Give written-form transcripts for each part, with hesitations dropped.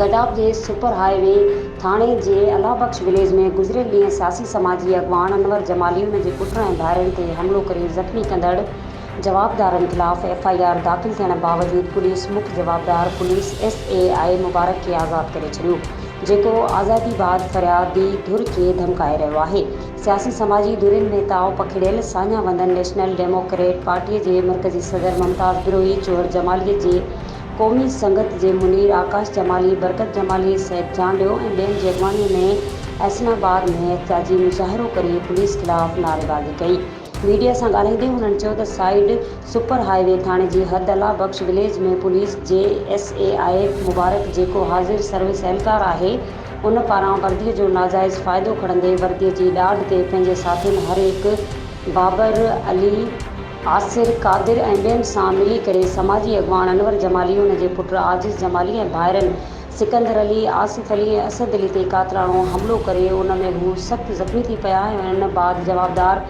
گڊاپ جي super high V ٿاڻي جي الله بخش وليج ۾ گذريل ڏينهن سياسي سماجي اڳواڻ انور جمالي ان جي پٽ ۽ ڀائرن تي حملو ڪري زخمي ڪندڙ جوابدارن خلاف ايف I R داخل ٿيڻ باوجود پوليس مک جوابدار پوليس ايس اي آء مبارڪ کي آزاد ڪري ڇڏيو جيڪو آزادي بعد فريادي ڌر کي ڌمڪائي رهيو آهي. سياسي سماجي ڌرين ۾ تاء پکڙيل ساڃاهه وندن نيشنل ڊيموڪريٽ پارٽيء جي مرڪزي صدر ممتاز بروهي، چوهڙ جماليء جي قومي سنگت جي منير آڪاش جمالي، برڪت جمالي، سيد چانڊيو ۽ ٻين جي اڳواڻيء ۾ احسن آباد ۾ احتجاجي مظاهرو ڪري پوليس خلاف نعريبازي ڪئي. ميڊيا سان ڳالهائيندي هنن چيو ته سائيڊ سپر هاء وي ٿاڻي جي حد الله بخش وليج ۾ پوليس جي ايس اي آء مبارڪ جيڪو حاضر سروس اهلڪار آهي ان پاران وردي جو ناجائز فائدو کڻندي وردي جي ڏاڍ تي پنهنجي ساٿين هر هڪ بابر علي، آصر، قادر ۽ ٻين سان ملي ڪري سماجي اڳواڻ انور جمالي ان جي پٽ عاجز جمالي ۽ ڀائرن سڪندر علي، آصف علي ۽ اسد علي تي قاتلاڻو حملو ڪري ان ۾ هو سخت زخمي ٿي پيا ۽ ان بعد جوابدار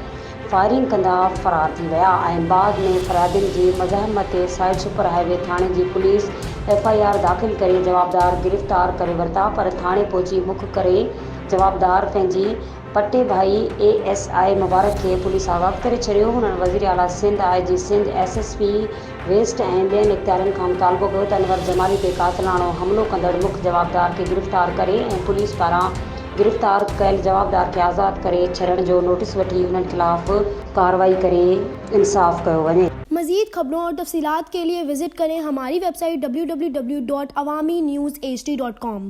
فائرنگ ڪندا فرار ٿي ويا ۽ بعد ۾ فريادين جي مزاحمت تي سائيڊ سپر هاء وي ٿاڻي جي پوليس ايف I R داخل ڪري جوابدار گرفتار ڪري ورتا پر ٿاڻي پهچي مک ڪري جوابدار پنهنجي پٽي ڀائي اي ايس I مبارڪ کي پوليس آزاد ڪري ڇڏيو. هنن وزير اعليٰ Sindh, I G Sindh, S S P west ۽ ٻين اختيارين کان مطالبو ڪيو ته انور جمالي تي قاتلاڻو حملو ڪندڙ مک جوابدار کي گرفتار ڪري ۽ پوليس پاران گرفتار ڪيل جوابدار کي آزاد ڪري ڇڏڻ جو نوٽيس وٺي انهن خلاف ڪارروائي ڪري انصاف ڪيو وڃي. مزيد خبرون اور تفصيلات کے لئے وزٽ ڪرين ھماري web site www.awamiNewsHD.com.